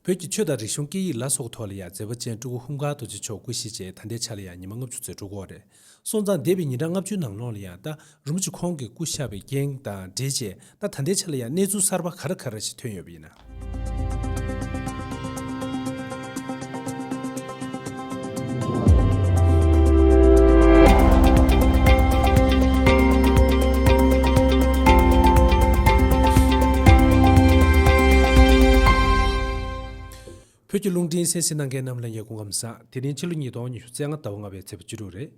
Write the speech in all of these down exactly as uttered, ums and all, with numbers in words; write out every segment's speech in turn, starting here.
བོད་ཀྱི་ཆོས་དང་རིག་གཞུང་སྐད་ཡིག་ལ་སོགས་ཐོག་ལ་ཡང་མཛད་པ་ཅན་སྤྲུལ་སྐུ་ཧཱུྃ་སྒར་རྡོ་རྗེ་མཆོག་སྐུ་གཤེགས་རྗེས་ད་ལྟའི་ཆ་ལ་ཡང་ཉི་མ་ལྔ་བཅུ་ཙམ་འགྲོ་གི་ཡོད་རེད། སོང་ཙང་འདས་པའི་ཉིན་གྲངས་ལྔ་བཅུའི་ནང་ལོགས་ལ་ཡང་ད་རིན་པོ་ཆེ་ཁོང་གིས་སྐུ་གཤེགས་པའི་རྐྱེན་དང་འབྲེལ་བྱས་ད་ད་ལྟའི་ཆ་ལ་ཡང་གནས་ཚུལ་གསར་པ་ག་རེ་ག་རེ་ཞིག་ཐོན་ཡོད་པ་ཡིན་ན། བོད་ཀྱི་རླུང་འཕྲིན་གསན་གཟིགས་གནང་མཁན་རྣམས་ལ་ཡང་སྐུ་ཁམས་བཟང་། དེ་རིང་ཕྱི་ལོ་ཉིས་སྟོང་ཉི་ཤུ་རྩ་ལྔ་ཟླ་བ་ལྔ་པའི་ཚེས་པ་བཅུ་དྲུག་རེད།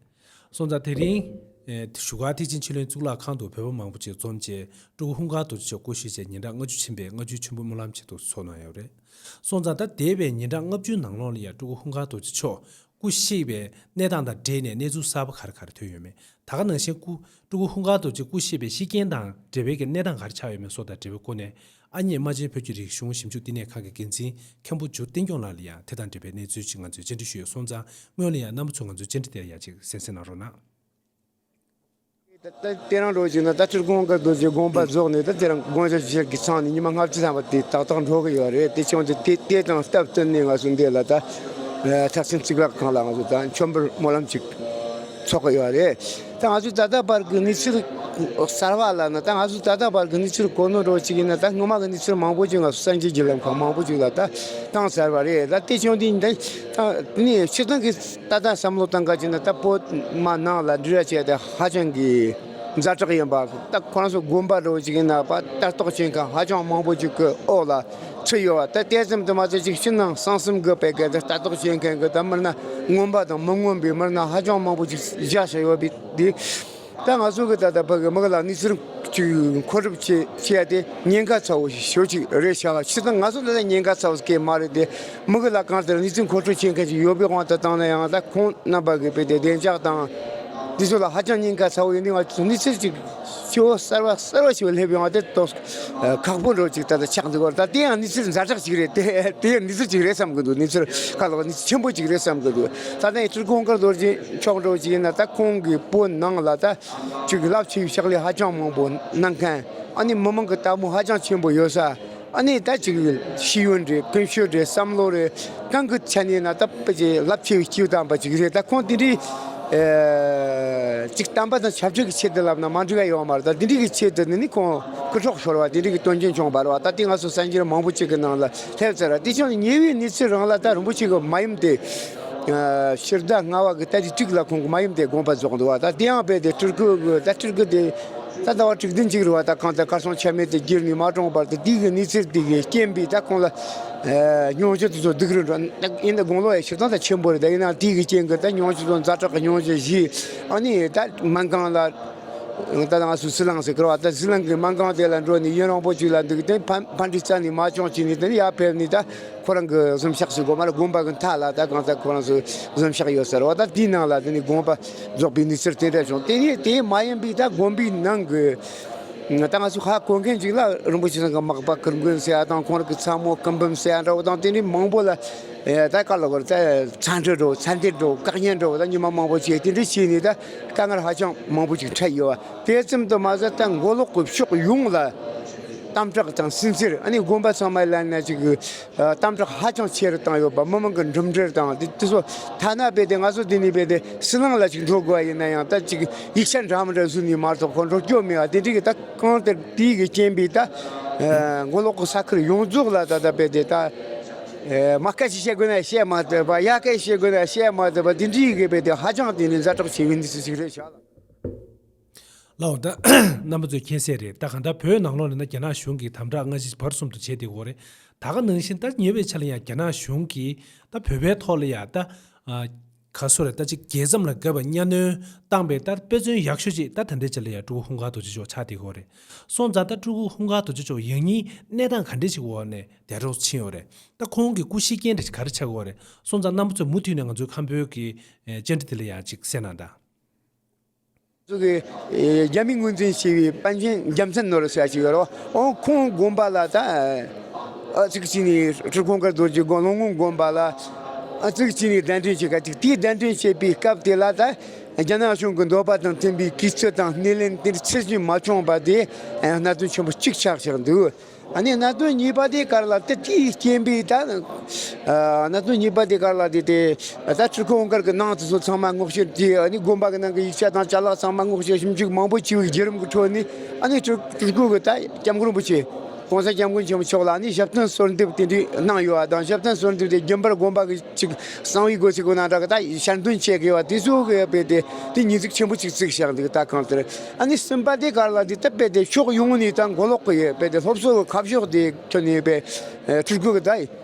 སོང་ཙང་དེ་རིང་བཞུགས་སྒར་ཐེག་ཆེན་ཆོས་གླིང་གཙུག་ལག་ཁང་དུ་བོད་པ་མང་པོ་ཅིག་འཛོམས་བྱས་སྤྲུལ་སྐུ་ཧཱུྃ་སྒར་རྡོ་རྗེ་མཆོག་སྐུ་གཤེགས་རྗེས་ཉིན་གྲངས་ལྔ་བཅུ་ཕྱིན་པའི་ལྔ་བཅུའི་མཆོད་འབུལ་སྨོན་ལམ་ཆེད་དུ་ཚོགས་གནང་ཡོད་རེད། སོང་ཙང་ད་འདས་པའི་ཉིན་གྲངས་ལྔ་བཅུའི་ནང་ལོགས་ལ་ཡང་སྤྲུལ་སྐུ་ཧཱུྃ་སྒར་རྡོ་རྗེ་མཆོག་སྐུ་གཤེགས་པའི་གནས་སྟངས་དང་འབྲེལ་ནས་གནས་ཚུལ་གསར་པ་ག་རེ་ག་རེ་ཐོན་ཡོད་མེད། ད་ག་ནང་བཞིན་སྐུ་སྤྲུལ་སྐུ་ཧཱུྃ་སྒར་རྡོ་རྗེ་སྐུ་གཤེགས་པའི་ཤི་རྐྱེན་དང་འབྲེལ་བའི་གི་གནས་སྟངས་ག་རེ་ཆགས་ཡོད་མེད་སོགས་དང་འབྲེལ་བའི་སྐོར་ནས་ཨ་མྱེས་རྨ་ཆེན་བོད་ཀྱི་རིག་གཞུང་ཞིབ་འཇུག་བསྟི་གནས་ཁང་གི་འགན་འཛིན་མཁན་པོ་འཇུ་བསྟན་སྐྱོང་ལགས་ལ་ཡང་དེ་དང་འབྲེལ་བའི་གནས་ཚུལ་ཅིག་ང་ཚོས་བཅར་འདྲི་ཞུས་ཡོད། སོང་ཙང་སྔོན་ལ་ཡང་རྣམ་པ་ཚོས་ང་ཚོའི་བཅར་འདྲི་དེར་ཡང་ཅིག་གསན་གཟིགས་གནང་རོགས་གནང་། ད་དེ་རིང་འགྲོ་བཞིན་ན་ད་སྤྲུལ་སྐུ་ཧཱུྃ་སྒར་རྡོ་རྗེ་དགོངས་པ་རྫོགས་ནས་ད་དེ་རིང་དགོངས་ཞག་ཅིག་གི་ཚང་ནས་ཉི་མ་ལྔ་བཅུ་ཐམ་པ་དེ་ཏག་ཏག་འགྲོ་གི་ཡོད་རེད། དེ་བྱུང་དུས་དེ་དེ་དང་སྟབས་བསྟུན་ནས་ང་ཚོ་འདི་ལ་ད་ཐེག་ཆེན་གཙུག་ལག་ཁང་ལ་ང་ཚོ་ད་མཆོད་འབུལ་སྨོན་ལམ་ཅིག་ཚོགས་ཀྱི་ཡོད་རེད། ད་ང་ཚོས་ད་ལྟ་བར་གྱི་གནས་ཚུལ་གསར་བ་ལབ་ན་ད་ང་ཚོས་ད་ལྟ་བར་གྱི་གནས་ཚུལ་གོ་ནོར་འདྲ་བོ་ཅིག་ཡིན་ན་ད་སྔོན་མ་གི་གནས་ཚུལ་མང་པོ་ཅིག་ང་ཚོ་གསར་འགྱུར་བརྒྱུད་ལམ་ཁག་མང་པོ་ཅིག་ལ་ད་བཏང་ཚར་བ་རེད། ད་དེ་བྱུང་དུས་ད་དེ་ནས་སྤྱིར་བཏང་གི་ད་ལྟ་བསམ་བློ་བཏང་ག་ཅིག་ན་ད་བོད་མི་ནང་ལ་འབྲེལ་བ་བྱས་ཏེ་ཧ་ཅང་གི་ཛ་དྲག་ཡིན་པ། ད་ཁོ་རང་ཚོ་དགོན་པ་འདྲ་བོ་ཅིག་ཡིན་ན་པ་ལྟ་རྟོག་བྱེད་མཁན་ཧ་ཅང་མང་པོ་ཅིག་གི་འོག་ལ་ཚུད་ཡོད་པ། ད་དེ་ཙམ་དུ་མ་ཟད་ཅིག་ཕྱི་ནང་གསང་གསུམ་གི་བེད་སྐད་དེ་ལྟ་རྟོག་བྱེད་མཁན་གི་ད་མི་སྣ་མངོན་པ་དང་མི་མངོན་པའི་མི་སྣ་ཧ་ཅང་མང་པོ་ཅིག་བཞག་བཞག་ཡོད་པའི་དེ། ད་ང་ཚོ་གི་ད་ལྟ་ཕ་གི་མི་གི་ལ་གནས་ཚུལ་ཅིག་མཁོ་སྒྲུབ་བྱེད་བྱེད་ཡ་དེ་ཉེན་ཁ་ཚ་བོ་ཞེ་པོ་ཅིག་རེད་ཤག་ལ། ཕྱི་ད་ང་ཚོ་ད་ལྟ་ཉེན་ཁ་ཚ་བོ་སྐད་མ་རེད་དེ། མི་གི་ལ་གང་ལྟར་གནས་ཚུལ་མཁོ་སྤྲོད་བྱེད་མཁན་ཅིག་ཡོད་པའི་དབང་དུ་བཏང་ན་ཡང་ད་ཁོང་རྣམ་པ་གི་དཔེ་དེ་བདེ་འཇགས་དང་འདི་ཚོ་ལ་ཧ་ཅང་ཉེན་ཁ་ཚ་བོ་ཡིན་དུས་ང་ཚོ་གནས་ཚུལ་ཅིག་ཆེ་བོ་གསར་བ་གསར་བ་ཞིག་སླེབས་ཡོང་བ་དེ་ཏོག་ཁག་པོ་འདྲ་ཅིག་ད་ལྟ་ཆགས་འདུག་གོ། ད་དེ་ཡང་གནས་ཚུལ་ཛ་དྲག་ཅིག་རེད་དེ། དེ་ཡང་གནས་ཚུལ་ཅིག་རེད་བསམ་གི་འདུག། གནས་ཚུལ་ཁ་ལོག་གནས་ཚུལ་ཆེན་པོ་ཅིག་རེད་བསམ་གི་འདུག། ད་ལྟ་ཡང་སྤྲུལ་སྐུ་ཧཱུྃ་སྒར་རྡོ་རྗེ་མཆོག་འདྲ་ཅིག་ཡིན་ན་ད་ཁོང་གི་བོད་ནང་ལ་ད་ཅིག་རླབས་ཆེ་བའི་ཕྱག་ལས་ཧ་ཅང་མང་པོ་གནང་མཁན། ཨ་ནི་མི་མང་གི་ལྟད་མོ་ཧ་ཅང་ཆེན་པོ་ཡོད་ས། ཨ་ནི་ད་ཅིག་ཤེས་ཡོན་རེད། ཀུན་སྤྱོད་རེད། བསམ་བློ་རེད། གང་གི་ཆ་ནས་ན་ད་དཔེ་ཅིག་རླབས་ཆེ་བའི་སྐྱེས་བུ་དམ་པ་ཅིག་རེད། ད་ཁོང་དེ་འདྲའི་ཨེ་ཅིག་དམ་པ་དང་ཆབ་སྲིད་ཀྱི་ཆེད་དུ་ལབ་ན་མ་འགྲིག་ག་ཡོད་མ་རེད། ད་དེ་འདྲའི་གི་ཆེད་དུ་ནི་ནི་ཁོང་སྐུ་འཁྲུངས་ཤོར་བ་དེ་འདྲའི་གི་དོན་རྐྱེན་བྱུང་བ་རེད་བ། ད་དེ་ང་ཚོ་གསར་འགྱུར་མང་པོ་ཅིག་གི་ནང་ལ་སླེབས་ཚར་བ། དེ་བྱུང་ཉེ་བའི་གནས་ཚུལ་རང་ལ་ད་རིན་པོ་ཆེ་གི་མ་ཡུམ་དེ་ཕྱི་ཟླ་ལྔ་བ་གི་ཏ་རིག་དྲུག་ལ་ཁོང་གི་མ་ཡུམ་དེ་དགོངས་པ་རྫོགས་འདུག་བ། ད་དེ་ཡང་རྦད་དེ་སྤྲུལ་སྐུ་གི་ད་སྤྲུལ་སྐུ་དེ་ད་ཟླ་བ་དྲུག་བདུན་ཅིག་རེད་བ། ད་གང་ལྟར་གར་སོང་ཆ་མེད་དེ་གྱུར་ནས་མ་གྲོངས་བར་དུ་དེའི་གི་གནས་ཚུལ་དེ་གི་རྐྱེན་པས་ད་ཁོང་ལ་ཨེ་སྙུང་གཞི་དེ་ཚོ་སྡུག་རུ་འགྲོ། ད་ཡིན་ད་དགུང་ལོ་ཡང་སྤྱིར་བཏང་ད་ཆེན་པོ་རེད། ད་ཡིན་ནའང་དེའི་གི་རྐྱེན་གི་ད་སྙུང་གཞི་ཚོ་ཛ་དྲག་གི་སྙུང་གཞི་བཞེས། ཨ་ནི་ད་སྨན་ཁང་ལ་ད་ང་ཚོ་ཟི་ལིང་ཟེར་གི་རེད་བ། ད་ཟི་ལིང་གི་སྨན་ཁང་དེ་ལ་འགྲོ་ནས་ཡུན་རིང་པོ་ཅིག་ལ་འདུག་དེ་ཕ་ཕ་འདྲི་རྩ་ནས་མ་བྱུང་བྱས་ནས་དེ་ནས་ཡར་ཕེབས་ནས་ད། ཁོ་རང་གི་གཟིམ་ཤག་ཞིག་དགོས་མ་རེད། དགོན་པ་གི་མཐའ་ལ་ད་གང་ལྟར་ཁོ་རང་ཚོ་གཟིམ་ཤག་ཡོད་ས་རེད་བ། ད་དེའི་ནང་ལ་དེ་ནས་དགོངས་པ་རྫོགས་པའི་གནས་ཚུལ་དེ་འདྲ་བྱུང་། དེ་ནས་དེ་མ་ཡིན་པའི་ད་དགོན་པའི་ནང་གི་ད་ང་ཚོ་ཧ་གོ་མཁན་ཅིག་ལ་རིན་པོ་ཆེ་ཚང་གི་མག་པ་གུར་མགོན་ཟེར་ཡ་དང་ཁོང་རང་གི་ཚ་མོ་སྐུ་འབུམ་ཟེར་ཡ་འདྲ་བོ་དང་དེ་འདྲའི་མང་པོ་ལ་ད་ག་ལ་གོ་ད་ཚ་འདྲི་འགྲོ་ཚ་འདྲི་འགྲོ་བཀག་ཉར་འགྲོ་ད་ཉི་མ་མང་པོ་བྱས། དེ་འདྲ་བྱས་ནས་ད་དཀའ་ངལ་ཧ་ཅང་མང་པོ་ཅིག་འཕྲད་ཡོད་བ། དེ་ཙམ་དུ་མ་ཟད་ད་མགོ་ལོག་གི་ཕྱོགས་ཡོངས་ལ་དམ་དྲག་དང་སུན་གཙེར། ཨ་ནི་དགོན་པ་ཚང་མ་ལ་ན་ཅིག་གི་དམ་དྲག་ཧ་ཅང་ཆེ་རུ་བཏང་ཡོད་པ། མི་མང་གི་འགྲིམ་འགྲུལ་དང་དེ་དེ་ཚོ་ཐ་ན་རྦད་དེ་ང་ཚོ་འདི་ནས་རྦད་དེ་ཟི་ལིང་ལ་ཅིག་འགྲོ་དགོས་པ་ཡིན་ན་ཡང་ད་ཅིག་ཡིག་ཆ་འདྲ་མི་འདྲ་བཟོས་ནས་མ་གཏོགས་ཁོ་འགྲོ་སྐྱོ་མེད་པ། དེ་འདྲ་གི་ད་གང་ལྟར་དེའི་གི་རྐྱེན་པས་ད་མགོ་ལོག་གི་ས་ཁུལ་ཡོངས་རྫོགས་ལ་ད་ད་རྦད་དེ་ད་མ་སྐད་ཅིག་བཤད་དགོས་ན་བཤད་མ་ཐུབ་པ། ཡ་སྐད་བཤད་དགོས་ན་བཤད་མ་ཐུབ་པ། དེ་འདྲའི་གི་རྦད་དེ་ཧ་ཅང་དེ་ནས་ཛ་དྲག་ཆེ་བའི་གནས་ཚུལ་ཞིག་རེད་ཤག་ལ། ལགས་འོ། ད་རྣམ་པ་ཚོས་མཁྱེན་གསལ་རེད། ད་གང་ལྟར་བོད་ནང་ལོགས་ནས་ན་རྒྱ་ནག་གཞུང་གིས་དམ་དྲག་སྔ་ཕྱི་བར་གསུམ་དུ་བྱས་བསྡད་ཡོད་རེད། ད་ག་ནང་བཞིན་ད་ཉེ་བའི་ཆར་ལ་ཡང་རྒྱ་ནག་གཞུང་གིས་ད་བོད་པའི་ཐོག་ལ་ཡང་ད་ཨ་ག་སོ་རེད། ད་ཅིག་རྒྱལ་མཚམས་ལ་བརྒལ་བའི་གཉའ་གནོན་བཏང་པའི་ད་དཔེ་མཚོན་ཡག་ཤོས་ཅིག་ད་ད་ལྟའི་ཆར་ལ་ཡང་སྤྲུལ་སྐུ་ཧཱུྃ་སྒར་རྡོ་རྗེ་མཆོག་ཆགས་བསྡད་ཡོད་རེད། སོང་ཙང་ད་སྤྲུལ་སྐུ་ཧཱུྃ་སྒར་རྡོ་རྗེ་མཆོག་ཡང་སྙིང་གནས་སྟངས་ག་འདྲ་ཞིག་འོག་ནས་འདས་གྲོངས་ཕྱིན་ཡོད་རེད། ད་ཁོང་གི་སྐུ་གཤེགས་རྐྱེན་དེ་ག་རེ་ཆགས་ཡོད་རེད། སོང་ཙང་རྣམ་པ་ཚོས་མུ་མཐུད་ནས་ང་ཚོའི་ཁམས་བོད་ཀྱི་ཨེ་བཅར་འདྲི་དེ་ལ་ཡང་ཅིག་གསན་གནང་དང་། ཚོ་གི་ཨེ་རྒྱ་མིས་ངོས་འཛིན་བྱས་པའི་པཎ་ཆེན་རྒྱལ་མཚན་ནོར་བུ་ཟེར་ཡ་ཅིག་ཡོད་རེད། འོ་ཁོང་དགོན་པ་ལ་ད་ཨ་ཙིག་ཅིག་ནས་སྤྲུལ་སྐུ་ཧཱུྃ་སྒར་རྡོ་རྗེ་དགོན་ལུང་དགོན་པ་ལ་ཨ་ཙིག་ཅིག་ནས་གདན་འདྲེན་བྱེད་ཀ་ཅིག། དེའི་གདན་འདྲེན་བྱེད་པའི་སྐབས་དེ་ལ་ད་རྒྱ་ནག་གཞུང་གི་འདོད་པ་དང་མཐུན་པའི་གུས་བརྩི་དང་སྣེ་ལེན་དེ་ཚད་ཅིག་མ་བྱུང་བ་དེ་གནད་དོན་ཆེན་པོ་གཅིག་ཆགས་བཞག་འདུག། ཨ་ནི་གནད་དོན་གཉིས་པ་དེ་ག་རེ་ལབ་དུས། དེའི་རྐྱེན་པས་ད་ཨ་གནད་དོན་གཉིས་པ་དེ་ག་རེ་ལབ་དུས་དེ། ད་སྤྲུལ་སྐུ་ཧུང་དཀར་གྱི་ནང་དེ་ཚོ་ཚང་མ་སྔོག་བཤེར་བྱས། ཨ་ནི་དགོན་པ་གི་ནང་གི་ཡིག་ཆ་དང་ཅ་ལག་ཚང་མ་སྔོག་བཤེར་ཞིབ་འཇུག་མང་པོ་བྱས་པའི་བརྒྱུད་རིམ་གྱི་ཁྲོད་ནས། ཨ་ནི་སྤྲུལ་སྤྲུལ་སྐུ་གི་ད་སྐྱབས་མགོན་རིན་པོ་ཆེ་༸གོང་ས་༸སྐྱབས་མགོན་ཆེན་པོ་མཆོག་ལ་ཨ་ནི་ཞབས་བརྟན་གསོལ་འདེབས་དེ་འདྲའི་གནང་ཡོད་པ་དང་། ཞབས་བརྟན་གསོལ་འདེབས་དེ་རྒྱུན་པར་དགོན་པ་གི་ཅིག་གསང་བའི་སྒོ་ཚིགས་གོ་ན་འདྲ་གི་ད་ཞལ་འདོན་བྱེད་དགོས་པ་དེ་ཚོ་གི་དཔེ་དེ་དེ་ཉེས་འཛུགས་ཆེན་པོ་ཅིག་བཙུགས་བཞག་འདུག་ད་གང་ལྟར། ཨ་ནི་གསུམ་པ་དེ་ག་རེ་ལབ་དུས། ད་དཔེ་དེ་ཕྱོགས་ཡོངས་ནས་ད་མགོ་ལོག་གི་དཔེ་དེ་སློབ་གསོ་གི་ཁ་ཕྱོགས་དེ་ཐོན་ནས་དཔེ་སྤྲུལ་སྐུ་གི་ད་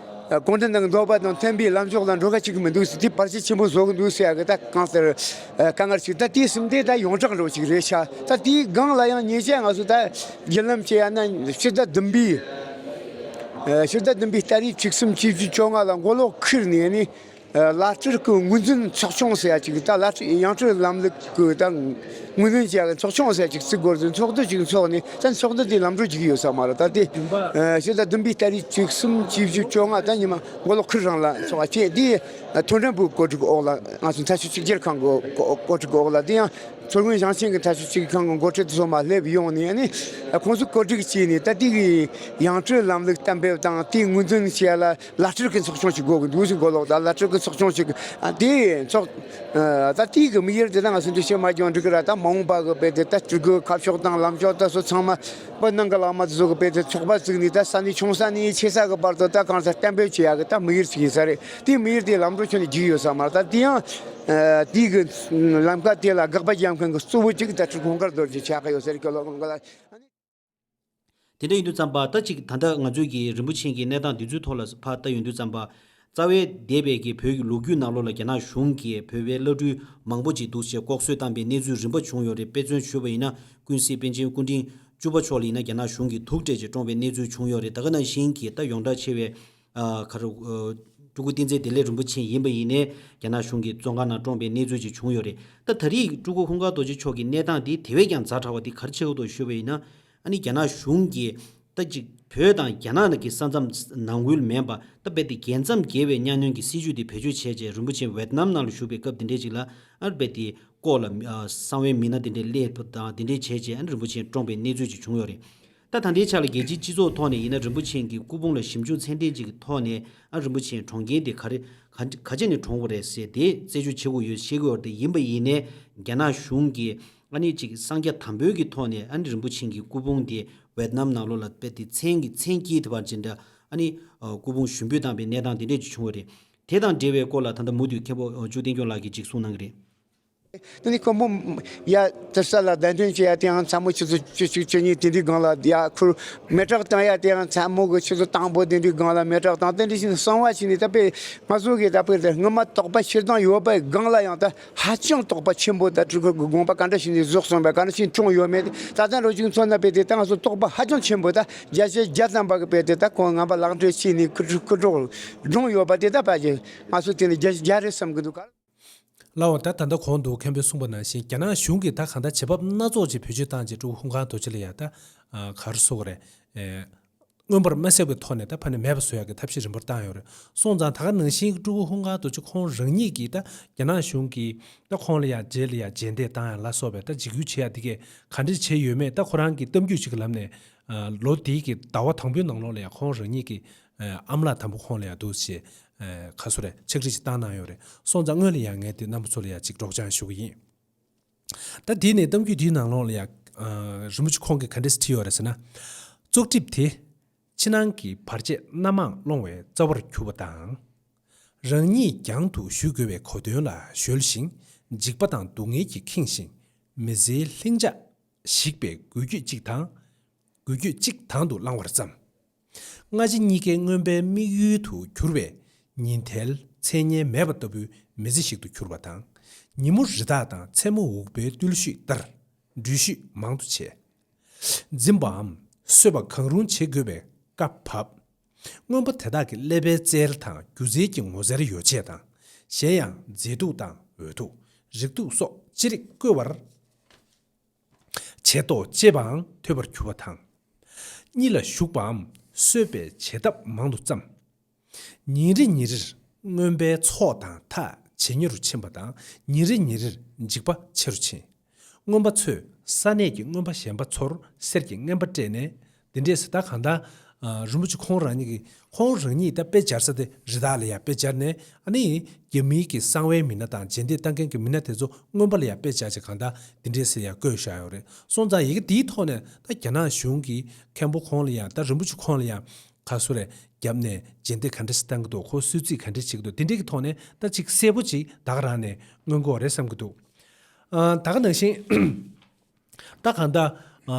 དགོན་སྡེ་ནང་འདོད་པ་དང་མཐུན་པའི་ལམ་ཕྱོགས་ལ་འགྲོ་ག་ཅིག་མི་འདུག་ཟེར། དེ་བར་ཆད་ཆེན་པོ་བཟོ་གི་འདུག་ཟེར་ཡ་གི་ད་གང་ལྟར་དཀའ་ངལ་ཞིག་ད་དེ་གསུམ་དེ་ད་ཡོངས་གྲགས་འདྲ་བོ་ཅིག་རེད་ཤག་ད་དེའི་སྒང་ལ་ཡང་ཉེ་ཆར་ང་ཚོ་ད་བརྒྱུད་ལམ་བྱས་ཡ་ན་ཕྱི་ཟླ་བདུན་པའི་ཕྱི་ཟླ་བདུན་པའི་ཏ་རིག་བཅུ་གསུམ་བཅུ་བཞི་བཅོ་ལྔ་ལ་མགོ་ལོག་ཁུལ་ནས་ནི། ཨ། བླ་སྤྲུལ་གྱི་ངོས་འཛིན་ཚོགས་ཆུང་ཟེར་ཡ་ཅིག་ད་བླ་སྤྲུལ་ཡང་སྤྲུལ་ལམ་ལུགས་ཀྱི་ད་ངོས་འཛིན་བྱེད་ཡ་གི་ཚོགས་ཆུང་ཟེར་ཡ་ཅིག་བཙུགས་དགོས་ཟེར། ཚོགས་འདུ་ཅིག་འཚོགས་ནས། ད་ཚོགས་འདུ་དེ་ལམ་འགྲོ་རྒྱུག་ཡོད་ས་མ་རེད། ད་དེ་བདུན་པ། ཨ། ཕྱི་ཟླ་བདུན་པའི་ཏ་རིག་བཅུ་གསུམ་བཅུ་བཞི་བཅོ་ལྔ་ད་ཉི་མ་མགོ་ལོག་ཁུལ་རང་ལ་འཚོགས་པ་བྱས། དེ་མཐོ་འབྲིང་པུའི་གོ་སྒྲིག་འོག་ལ། ང་ཚོ་མཐའ་སྤྱོད་གཅིག་གྱུར་ཁང་གི་གོ་སྒྲིག་འོག་ལ། དེ་ཡང་མཚོ་སྔོན་ཞིང་ཆེན་གྱི་མཐའ་སྤྱོད་གཅིག་གྱུར་ཁང་གི་འགོ་ཁྲིད་ཚོ་མར་སླེབས་ཡོང་ནས་ནི། ཁོང་ཚོས་གོ་སྒྲིག་བྱས་ནས། ད་དེ་གི་ཡང་སྤྲུལ་ལམ་ལུགས་གཏན་འབེབས་དང་དེའི་ངོས་འཛིན་བྱེད་ཡ་ལ་བླ་སྤྲུལ་གྱི་ཚོགས་ཆུང་ཞིག་དགོས་ཀྱི་འདུག་ཟེར། མགོ་ལོག་ད་བླ་སྤྲུལ་གྱི་ཚོགས་ཆུང་ཞིག་ཨ། དེ་ཚོགས། ཨ། ད་དེའི་གི་དམིགས་ཡུལ་དེ་ད་ང་ཚོ་འདི་ཕྱི་མ་སྦྱོང་འགྲིག་གི་ར། ད་མ་འོངས་པ་གི་དཔེ་དེ་ད་སྤྲུལ་སྐུ་ཁ་ཕྱོགས་དང་ལམ་ཕྱོགས་ད་སོ་ཚང་མ་བོད་ནང་གི་བླ་མ་དེ་ཚོ་གི་དཔེ་དེ་ཚོགས་པ་བཙུགས་ནས། ད་ས་གནས་ཆུང་ས་ནས་ཆེ་ས་གི་བར་དུ་ད་གང་ས་གཏན་འབེབས་བྱེད་ཡ་གི་ད་དམིགས་ཡུལ་ཞིག་ཡིན་ས་རེད། དེའི་དམིགས་ཡུལ་དེ་ལམ་འགྲོ་ཁྱོན་ནས་རྒྱུག་ཡོད་ས་མ་རེད། ད་དེ་ཡང་། ཨ། དེའི་གི་ལམ་ཁ་དེ་ལ་དགག་པ་རྒྱག་མཁན་གི་གཙོ་བོ་གཅིག་ད་སྤྲུལ་སྐུ་ཧུང་དཀར་རྡོ་རྗེ་ཆགས་ཀྱི་ཡོད་ས་རེད། སྐྱོ་ལོ་ཀུན་དགའ་ལ། དེ་འདྲ་ཡིན་དུས་ཙམ་པ། ད་ཅིག་ད་ལྟ་ང་ཚོས་ཀྱི་རིན་པོ་ཆེ་གི་གནས་སྟངས་འདི་ཚོའི་ཐོག་ལ་ཕར་ལྟ་ཡོང་དུས་ཙམ་པ། རྩ་བའི་འདས་པའི་གི་བོད་ཀྱི་ལོ་རྒྱུས་ནང་ལོགས་ལ་རྒྱ་ནག་གཞུང་གིས་བོད་པའི་བླ་སྤྲུལ་མང་པོ་ཅིག་འདུག་ཅེས་ལྐོག་གསོད་བཏང་པའི་གནས་ཚུལ་རིམ་པ་བྱུང་ཡོད་རེད། དཔེ་མཚོན་ཞུས་པ་ཡིན་ན། ཀུན་གཟིགས་པཎ་ཆེན་སྐུ་ཕྲེང་བཅུ་པ་མཆོག་ལ་ཡིན་ན་རྒྱ་ནག་གཞུང་གིས་དུག་སྤྲད་ཅིང་བཀྲོངས་པའི་གནས་ཚུལ་བྱུང་ཡོད་རེད། ད་ག་ནང་བཞིན་གྱི་ད་ཡོངས་གྲགས་ཆེ་བའི། ཨ། ག་རེ། ཨ། སྤྲུལ་སྐུ་བསྟན་འཛིན་བདེ་ལེགས་རིན་པོ་ཆེ་ཡིན་པ་ཡིན་ནའི་རྒྱ་ནག་གཞུང་གི་བཙོན་ཁང་ནང་བཀྲོངས་པའི་གནས་ཚུལ་ཅིག་བྱུང་ཡོད་རེད། ད་ད་རེས་སྤྲུལ་སྐུ་ཧུང་དཀར་རྡོ་རྗེ་མཆོག་གི་གནས་སྟངས་འདི་དེ་བས་ཀྱང་ཛ་དྲག་པ་འདི་ག་རེ་བྱེད་དགོས་འདུག་ཞུས་པ་ཡིན་ན། ཨ་ནི་རྒྱ་ནག་གཞུང་གིས་ད་ཅིག་བོད་དང་རྒྱ་ནག་གི་ས་མཚམས་ནང་ཁུལ་མིན་པ། ད་རྦད་དེ་རྒྱལ་མཚམས་བརྒལ་བའི་གཉའ་གནོན་གྱི་སྲིད་བྱུས་དེ་བེད་སྤྱོད་བྱས་རྗེས། རིན་པོ་ཆེ་ཝེད་ནམ་ནང་ལ་བཞུགས་པའི་སྐབས་དེ་འདྲས་ཅིག་ལ། ཨ། རྦད་དེ་ལྐོག་ལ། ཨ། གསང་བའི་མི་སྣ་དེ་འདྲས་སླེབས་པ་དང་དེ་འདྲས་བྱས་རྗེས། ཨ། རིན་པོ་ཆེ་བཀྲོངས་པའི་གནས་ཚུལ་ཅིག་བྱུང་ཡོད་རེད། ད་ད་ལྟའི་ཆ་ལ་རྒྱལ་སྤྱིའི་སྤྱི་ཚོགས་ཐོག་ནས་ཡིན་ན་རིན་པོ་ཆེ་གི་སྐུ་ཕུང་ལ་ཞིབ་འཇུག་ཚད་ལྡན་ཅིག་གི་ཐོག་ནས། ཨ། རིན་པོ་ཆེ་གྲོངས་རྐྱེན་དེ་ག་རེ་ག་ག་ཅི་ནས་གྲོངས་པ་རེད་ཟེར་དེ་རྩད་གཅོད་བྱེད་དགོས་ཡོད་བཤད་ཀྱི་ཡོད་རེད། དེ་ཡིན་པ་ཡིན་ནའི་རྒྱ་ནག་གཞུང་གིས་ཨ་ནི་ཅིག་གསང་རྒྱ་དམ་པོའི་གི་ཐོག་ནས། ཨ་ནི་རིན་པོ་ཆེ་གི་སྐུ་ཕུང་དེ་ཝེད་ནམ་ནང་ལོགས་ལ་རྦད་དེ་མཚན་གྱི་མཚན་དཀྱིལ་དེ་བར་ཅིག་འདྲ། ཨ་ནི། ཨ། སྐུ་ཕུང་ཞུགས་འབུལ་བཏང་པའི་གནས་སྟངས་དེ་འདྲས་ཅིག་བྱུང་བ་རེད། དེ་དང་འབྲེལ་བའི་སྐོར་ལ་ད་ལྟ་མུ་མཐུད་མཁན་པོ་ཨ་ཅོ་བསྟན་སྐྱོང་ལགས་ཀྱིས་ཅིག་གསུངས་གནང་གི་རེད། དེ་ནས་ཁོ་མོ་ཡར་དུར་ས་ལ་གདན་འདྲེན་བྱེད་ཡ་དེའང་མཚན་མོ་ཆུ་ཚོད་བཅུ་གཅིག་བཅུ་གཉིས་དེ་འདྲའི་སྒང་ལ། ཡར་ཁུར་མེ་སྲེག་བཏང་ཡ་དེའང་མཚན་མོ་གི་ཆུ་ཚོད་དང་པོ་དེ་འདྲའི་སྒང་ལ་མེ་སྲེག་བཏང་། དེ་འདྲ་བྱས་ནས་གསང་བ་བྱས་ནས། ད་དཔེ་ང་ཚོ་གིས་ད་དཔེ་དེ་སྔོན་མ་དོགས་པ་ཕྱིར་བཏང་ཡོད་པའི་སྒང་ལ་ཡང་ད་ཧ་ཅང་དོགས་པ་ཆེན་པོ། ད་སྤྲུལ་སྐུ་གི་དགོངས་པ་ག་འདྲ་བྱས་ནས་བཟོས་སོང་བས། ག་འདྲ་བྱས་ནས་བཀྲོངས་ཡོད་མེད། ད་ལྟ་རུ་གཅིག་མཚོན་ན་དཔེ་དེ་ད་ང་ཚོ་དོགས་པ་ཧ་ཅང་ཆེན་པོ། ད་བརྒྱ་ཆ་བརྒྱ་ཐམ་པ་གི་དཔེ་དེ་ད་ཁོང་རྣམ་པ་ལག་འབྲེལ་བྱས་ནས་ཁུ་ཁུ་གྲོགས་བཀྲོངས་ཡོད་པ་དེ་ད་ཕལ་ཆེར་ང་ཚོ་དེ་ནས་བརྒྱ་ཆ་བརྒྱ་རེད་བསམ་གི་འདུག་ག་ལའོ། ད་ད་ལྟ་གོང་དུ་མཁན་པོས་གསུངས་པ་ནང་བཞིན། རྒྱ་ནག་གཞུང་གིས་ད་གང་ལྟར་བྱེད་བབ་སྣ་ཚོགས་ཅིག་བེད་སྤྱོད་བཏང་རྗེས་སྤྲུལ་སྐུ་ཧུང་དཀར་རྡོ་རྗེ་ལ་ཡ་ད། ཨ། ག་རེ་ཟེར་དགོས་རེད། ཨེ། མངོན་པར་མ་གསལ་བའི་ཐོག་ནས་ད་ཕར་ནས་མེད་པ་བཟོ་ཡག་གི་ཐབས་ཤེས་རིམ་པར་བཏང་ཡོད་རེད། སོང་ཙང་ད་ག་ནང་བཞིན་སྤྲུལ་སྐུ་ཧུང་དཀར་རྡོ་རྗེ་ཁོང་རང་ཉིད་ཀྱིས་ད་རྒྱ་ནག་གཞུང་གིས་ད་ཁོང་ལ་ཡ་རྗེས་ལ་ཡ་རྗེས་འདེད་བཏང་ཡ་ལ་སོགས་པའི་ད་འཇིགས་སྐུལ་བྱེད་ཡ་དེ་གས་ག་འདྲས་བྱས་ཡོད་མེད། ད་ཁོ་རང་གི་གཏམ་རྒྱུད་ཅིག་གི་ལམ་ནས། ཨ། ལོ་དེའི་གི་ཟླ་བ་དང་པོའི་ནང་ལོགས་ལ་ཡ་ཁོང་རང་ཉིད་ཀྱི། ཨ། ཨ་མ་ལགས་དང་པོ་ཁོང་ལ་ཡ་འདུག་ཅེས། ཨ། ག་རེ་ཟེར་དགོས་རེད། ཕྱག་བྲིས་ཅིག་བཏང་གནང་ཡོད་རེད། སོང་ཙང་སྔོན་ལ་ཡ་ངས་དེ་རྣམ་པ་ཚོ་ལ་ཡ་ཅིག་སྒྲོག་སྦྱང་ཞུ་གི་ཡིན། ད་དེ་ནས་གཏམ་རྒྱུད་དེའི་ནང་ལོགས་ལ་ཡ། ཨ། རིན་པོ་ཆེ་ཁོང་གིས་ག་འདྲས་བྲིས་ཡོད་རེད་ཟེར་ན། བཙོག་གྲིབ་དེ། ཕྱི་ནང་གི་བར་ཆད་སྣ་མང་སློང་བའི་རྩ་བར་གྱུར་པ་དང་། རང་ཉིད་རྒྱང་དུ་གཞུ་དགོས་པའི་གོ་དོན་ལ་གཞོལ་ཞིང་། འཇིགས་པ་དང་སྡུག་བསྔལ་གྱིས་ཁེངས་ཤིང་། མི་ཚེའི་ལྷིང་འཇགས་ཞིག་པའི་འགུལ་སྐྱོད་ཅིག་དང་། འགུལ་སྐྱོད་ཅིག་དང་དུ་བླང་བར་བརྩམས། སྔ་ཕྱི་གཉིས་ཀའི་མངོན་པའི་དམིགས་ཡུལ་དུ་གྱུར་པའི་ཉིན་ཐལ་མཚན་སྙན་མེད་པ་ལྟ་བུའི་མི་ཚེ་ཞིག་ཏུ་གྱུར་པ་དང་། ཉིན་མོ་རི་དྭགས་དང་མཚན་མོ་འུག་པའི་རྟུལ་ཞུགས་ལྟར་འགྲུལ་བཞུད་མང་དུ་བྱས། འཛིན་པའམ་གསོད་པ་གང་རུང་བྱེད་དགོས་པའི་བཀའ་བབས། རྔོན་པ་དེ་དག་གི་ཀླད་པའི་རྩལ་དང་སྒྱུ་རྩལ་གྱི་ངོ་མཚར་ཡོ་བྱད་དང་། གཞན་ཡང་མཛེས་སྡུག་དང་འོད་ཐུག་རེག་ཐུག་སོགས་ཅི་རིགས་བཀོལ་བར་བྱས་ཏོ་ཅེས་པའང་ཐོས་པར་གྱུར་པ་དང་། གཉིད་ལ་ཞུགས་པའམ་གསོད་པའི་བྱེད་ཐབས་མང་དུ་བརྩམས། ཉིན་རེ་ཉིན་རེར་རྔོན་པའི་ཚོགས་དང་ཐག་ཇེ་ཉེ་རུ་ཕྱིན་པ་དང་། ཉིན་རེ་ཉིན་རེར་འཇིགས་པ་ཆེ་རུ་ཕྱིན། རྔོན་པ་ཚོས་ས་གནས་ཀྱི་རྔོན་པ་གཞན་པ་ཚོར་གསེར་གྱི་རྔན་པ་སྤྲད་ནས། དེ་འདྲས་སུ་ད་གང་ལྟར་ ཨ་རིན་པོ་ཆེ་ཁོང་རང་ཉིད་ཀྱི་ཁོང་རང་ཉིད་ད་དཔེ་སྦྱར་ས་དེ་རི་དྭགས་ལ་ཡང་དཔེ་སྦྱར་ནས། ཨ་ནི་རྒྱ་མིའི་གི་གསང་བའི་མི་སྣ་དང་རྗེས་འདེད་བཏང་མཁན་གྱི་མི་སྣ་དེ་ཚོ་མངོན་པ་ལ་ཡང་དཔེ་སྦྱར་བྱས་གང་ལྟར་དེ་འདྲས་སེ་ཡང་བཀོད་བཞག་ཡོད་རེད། སོང་ཙང་ཡི་གེ་དེའི་ཐོག་ནས་ད་རྒྱ་ནག་གཞུང་གིས་མཁན་པོ་ཁོང་ལ་ཡང་ད་རིན་པོ་ཆེ་ཁོང་ལ་ཡང་ཁ་གསོ་རེ་བརྒྱབ་ནས་རྗེས་འདེད་ག་འདྲས་སེ་བཏང་གི་འདུག་ཁོ་གསོད་རྩིས་ག་འདྲས་བྱེད་ཀྱི་འདུག་དེ་འདྲས་ཀྱི་ཐོག་ནས་ད་ཅིག་གསལ་པོ་ཅིག་ད་ག་རང་ནས་མངོན་གྱི་ཡོད་རེད་བསམ་གྱི་འདུག་ཨ་ད་ག་ནང་བཞིན་ད་གང་ལྟར་ཨ་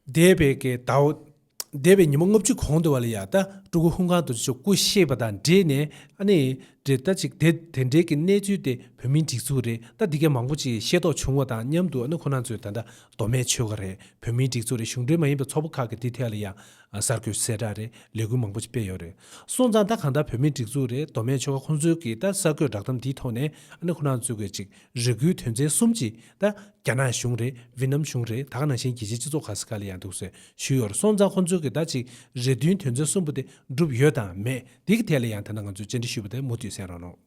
འདས་པའི་གི་ཟླ་འདས་པའི་ཉི་མ་ལྔ་བཅུ་གོང་དུ་བ་ལ་ཡ་ད་སྤྲུལ་སྐུ་ཧུན་ཁང་དུ་ཆོ་སྐུ་གཤེགས་པ་དང་འབྲེལ་ནས། ཨ་ནི་འདྲེ་ད་ཅིག་དེ་དེ་འདྲའི་གི་གནས་ཚུལ་དེ་བོད་མིའི་སྒྲིག་འཛུགས་རེད། ད་འདི་གའི་མང་པོ་ཅིག་ཤེས་རྟོགས་བྱུང་བ་དང་མཉམ་དུ། ཨ་ནི་ཁོ་རང་ཚོས་ད་ལྟ་མདོ་སྨད་ཆོལ་ཁ་རེད། བོད་མིའི་སྒྲིག་འཛུགས་རེད། གཞུང་འབྲེལ་མ་ཡིན་པའི་ཚོགས་པ་ཁག་གི་དེ་ཐད་ལ་ཡ་གསར་འགོད་གསལ་བསྒྲགས་རེད། ལས་འགུལ་མང་པོ་ཅིག་སྤེལ་ཡོད་རེད། སོང་ཙང་ད་གང་ལྟར་བོད་མིའི་སྒྲིག་འཛུགས་རེད། མདོ་སྨད་ཆོལ་ཁ་ཁོང་ཚོའི་གི་ད་གསར་འགོད་བསྒྲགས་གཏམ་འདིའི་ཐོག་ནས། ཨ་ནི་ཁོ་རང་ཚོའི་གི་ཅིག་རེ་སྐུལ་དོན་ཚན་གསུམ་ཅིག་ད་རྒྱ་ནག་གཞུང་རེད། ཝེ་ནམ་གཞུང་རེད། ད་ག་ནང་བཞིན་རྒྱལ་སྤྱིའི་སྤྱི་ཚོགས་ག་ས་ག་ལ་ཡང་འདུག་ཟེར་ཞུས་ཡོད་རེད། སོང་ཙང་ཁོང་ཚོའི་གི་ད་ཅིག་རེ་འདུན་དོན་ཚན་གསུམ་པོ་དེ་འགྲུབ་ཡོད་དང་མེད། དེ་གི་ཐད་ལ་ཡང་ད་ལྟ་ང་ཚོས་བཅར་འདྲི་ཞུས་པ་དེ་མུ་མཐུད་གསན་རོགས་གནང་།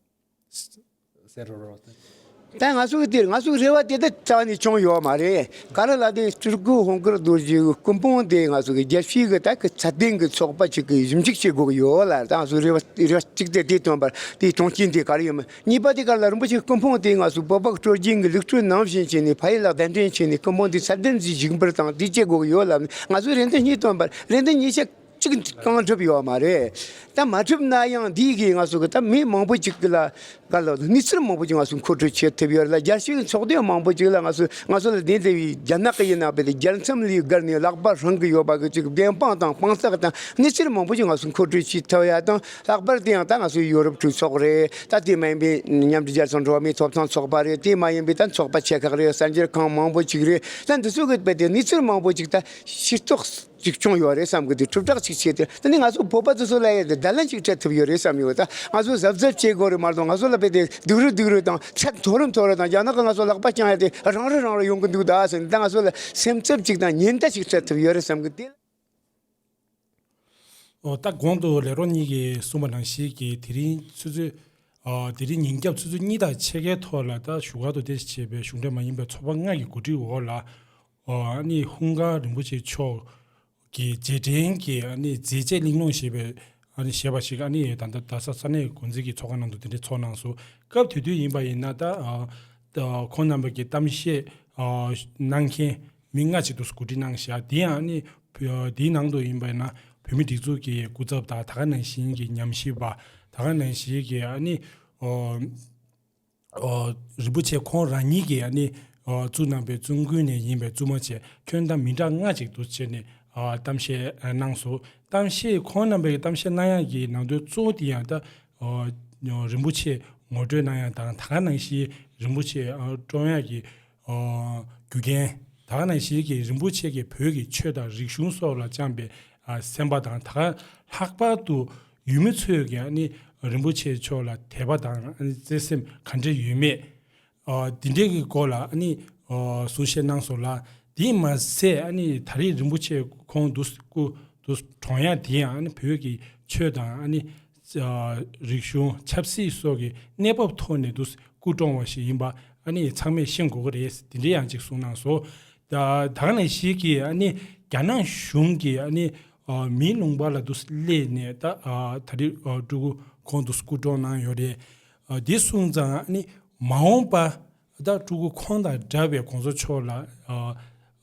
གསན་རོགས་གནང་། ད་ང་ཚོ་གི་དེར་ང་ཚོའི་རེ་བ་དེ་ད་རྩ་བ་ནས་བྱུང་ཡོད་མ་རེད། ག་རེ་ལབ་དུས་སྤྲུལ་སྐུ་ཧོང་ཀུར་རྡོ་རྗེའི་སྐུ་འབུམ་དེ་ང་ཚོ་གི་རྒྱལ་སྤྱིའི་གི་ད་གི་ཚད་ལྡན་གི་ཚོགས་པ་ཅིག་གིས་ཞིབ་འཇུག་བྱེད་དགོས་ཀྱི་ཡོད་ལ། ད་ང་ཚོའི་རེ་བ་རེ་བ་གཅིག་དེ་དེ་སྟོན་པར་དེའི་གྲངས་ཅན་དེ་ག་རེ་ཡོད་མེད། གཉིས་པ་དེ་ག་ལ་རིན་པོ་ཆེ་སྐུ་འབུམ་དེ་ང་ཚོ་བོད་པ་སྲོལ་རྒྱུན་གྱི་ལུགས་སྲོལ་ནང་བཞིན་བྱས་ནས་ཕ་ཡུལ་ལ་གདན་འདྲེན་བྱས་ནས་སྐུ་འབུམ་དེ་ཚད་ལྡན་ཞིག་བཞེངས་པར་དང་དེ་བྱེད་དགོས་ཀྱི་ཡོད་ལབ་ནས། ང་ཚོས་རེ་འདུན་གཉིས་བཏོན་པར་རེ་འདུན་གཉིས་ཆ་གཅིག་གང་འགྲུབ་ཡོད་མ་རེད། ད་མ་འགྲུབ་ན་ཡང་འདིའི་གི་ང་ཚོ་གི་ད་མི་མང་པོ་ཅིག་གི་ལ་ག་ལ་གནས་ཚུལ་མང་པོ་ཅིག་ང་ཚོ་མཁོ་སྤྲོད་བྱེད་ཐུབ་ཡོད་ལ། རྒྱལ་སྤྱིའི་ཚོགས་སྡེ་མང་པོ་ཅིག་ལ་ང་ཚོ་ང་ཚོ་ལ་དེ་འདྲ་བའི་རྒྱ་ནག་གི་ཡིན་ན་བས་ཏེ་རྒྱལ་མཚམས་ལས་བརྒལ་ནས་ལག་པ་བསྲིང་གི་ཡོད་པ་གི་ཅིག་བདེན་དཔང་དང་དཔང་རྟགས་དང་གནས་ཚུལ་མང་པོ་ཅིག་ང་ཚོ་མཁོ་སྤྲོད་བྱེད་ཐུབ་ཡ་དང་། ལྷག་པར་དུ་ཡང་ད་ང་ཚོའི་ཡོ་རོབ་གྲོས་ཚོགས་རེད། ད་དེ་མ་ཡིན་པའི་མཉམ་འབྲེལ་རྒྱལ་ཚོགས་འགྲོ་བ་མིའི་ཐོབ་ཐང་ཚོགས་པ་རེད། དེ་མ་ཡིན་པའི་ད་ཚོགས་པ་ཆེ་ཁག་རེད། གསར་འགྱུར་ཁང་མང་པོ་ཅིག་རེད། ད་འདི་ཚོ་གི་བས་ཏེ་གནས་ཚུལ་མང་པོ་ཅིག་ད་ཤེས་རྟོགས་ཅིག་བྱུང་ཡོད་རེད་བསམ་གི། དེ་གྲུབ་རྟགས་ཅིག་བྱས་ཏེ་ད་ནི་ང་ཚོ་བོད་པ་ཚོ་ཚོ་ལ་ཡ་དེ་བརྡ་ལན་ཅིག་སྤྲད་ཐུབ་ཡོད་རེད་བསམ་ཡོད། ད་ང་ཚོ་གཟབ་གཟབ་བྱེད་དགོས་རེད་མ་གཏོགས། ང་ཚོ་ལ་བས་ཏེ་སྡུག་རུས་སྡུག་རུས་དང་ཚད་མཐོ་རུ་མཐོ་རུ་དང་། རྒྱ་ནག་གི་ང་ཚོ་ལག་པ་བརྐྱང་ཡ་དེ་རང་རུ་རང་རུ་ཡོང་གི་འདུག་ད་ཟེར་ནས། ད་ང་ཚོ་ལ་སེམས་འཚབ་ཅིག་དང་ཉེན་བརྡ་ཅིག་སྤྲད་ཐུབ་ཡོད་རེད་བསམ་གི། དེ། ཨོ། ད་གོང་དུ་ལས་རོགས་གཉིས་ཀྱིས་གསུངས་པ་ནང་བཞིན་གྱི་དེ་རིང་ཆུ་ཚོད། ཨོ། དེ་རིང་ཉིན་རྒྱབ་ཆུ་ཚོད་གཉིས་དང་ཕྱེད་ཀའི་ཐོག་ལ་ད་བཞུགས་སྒར་དུ་རྟེན་གཞི་བྱས་པའི་གཞུང་འབྲེལ་མ་ཡིན་པའི་ཚོགས་པ་ལྔ་གི་གོ་སྒྲིག་འོག་ལ། ཨོ། ཨ་ནི་ཧུན་གར་རིན་པོ་ཆེ་མཆོག་གི་རྗེས་དྲན་གྱི་ཨ་ནི་མཛད་རྗེས་གླེང་སློང་ཞེས་པའི་ཨ་ནི་ཞེས་པ་ཞིག་ཨ་ནི་ད་ལྟ་རྡ་ས་ས་གནས་འགོ་འཛིན་གྱི་ཚོགས་ཁང་ནང་དུ་དེ་འདྲའི་ཚོགས་གནང་སོང་། སྐབས་དེ་དུས་ཡིན་པ་ཡིན་ན་ད། ཨ། ད་ཁོང་རྣམ་པ་གི་གཏམ་བཤད། ཨ། གནང་མཁན་མི་ལྔ་ཅིག་ཏུ་གོ་སྒྲིག་གནང་བཞག་དེ་ཡང་ཨ་ནི་བོད་དེའི་ནང་དུ་ཡིན་པ་ཡིན་ན་བོད་མི་སྒྲིག་འཛུགས་ཀྱི་སྐུ་ཚབ་དང་། ད་ག་ནང་བཞིན་གྱི་ཉམས་ཞིབ་པ། ད་ག་ནང་བཞིན་གྱི་ཨ་ནི། ཨོ། ཨོ། རིན་པོ་ཆེ་ཁོང་རང་ཉིད་ཀྱིས་ཨ་ནི། ཨོ། བཙུགས་གནང་པའི་བཙུན་དགོན་ནས་ཡིན་པའི་བཙུན་མ་བཅས་ཁྱོན་བསྡོམས་མི་གྲངས་ལྔ་ཅིག་ཏུ་བྱས་ནས། ཨ། གཏམ་བཤད་གནང་སོང་། གཏམ་བཤད་ཁོང་རྣམ་པའི་གཏམ་བཤད་གནང་ཡག་གི་ནང་དོན་གཙོ་བོ་དེ་ཡང་ད། ཨོ། རིན་པོ་ཆེ་ངོ་སྤྲོད་གནང་ཡག་དང་། ད་ག་ནང་བཞིན་རིན་པོ་ཆེ། ཨ། བཀྲོངས་ཡག་གི། ཨོ། རྒྱུ་རྐྱེན། ད་ག་ནང་བཞིན་གྱི་རིན་པོ་ཆེ་གིས་བོད་ཀྱི་ཆོས་དང་རིག་གཞུང་སོགས་ལ་བཅངས་པའི། ཨ། སེམས་པ་དང་། ད་ག་ལྷག་པར་དུ་ཡུལ་མི་ཚོས་ཀྱིས་ཨ་ནི་རིན་པོ་ཆེ་མཆོག་ལ་དད་པ་དང་ཨ་ནི་བརྩེ་སེམས་ག་འདྲ་ཡོད་མེད། ཨ། འདི་འདྲའི་གི་སྐོར་ལ་ཨ་ནི། ཨ། གསུང་བཤད་གནང་སོང་ལ། དེས་མ་ཟད་ཨ་ནི་ད་རེས་རིན་པོ་ཆེ་ཁོང་འདུག་སྐུ་འདུག་གྲོངས་ཡག་དེ་ཡང་ཨ་ནི་བོད་ཀྱི་ཆོས་དང་ཨ་ནི། ཨ། རིག་གཞུང་ཆབ་སྲིད་སོགས་ཀྱི་གནས་བབ་ཐོག་ནས་འདུག་སྐུ་གྲོངས་པ་ཞིག་ཡིན་པ་ཨ་ནི་ཚང་མས་ཤེས་དགོས་ཀྱི་རེད། དེ་འདྲའི་ཡང་ཅིག་གསུང་གནང་སོང་། ད་ད་ག་ནང་བཞིན་གྱི་ཨ་ནི་རྒྱ་ནག་གཞུང་གིས་ཨ་ནི། ཨ། མིའི་ལུང་པ་ལ་འདུག་སླེབས་ནས་ད། ཨ། ད་རེས། ཨ། སྤྲུལ་སྐུ་ཁོང་འདུག་སྐུ་གྲོངས་གནང་ཡོད་རེད། ཨ། དེ་སོང་ཙང་ཨ་ནི་མ་འོངས་པ་ད་སྤྲུལ་སྐུ་ཁོང་དང་འདྲ་བའི་གོང་ས་མཆོག་ལ། ཨ།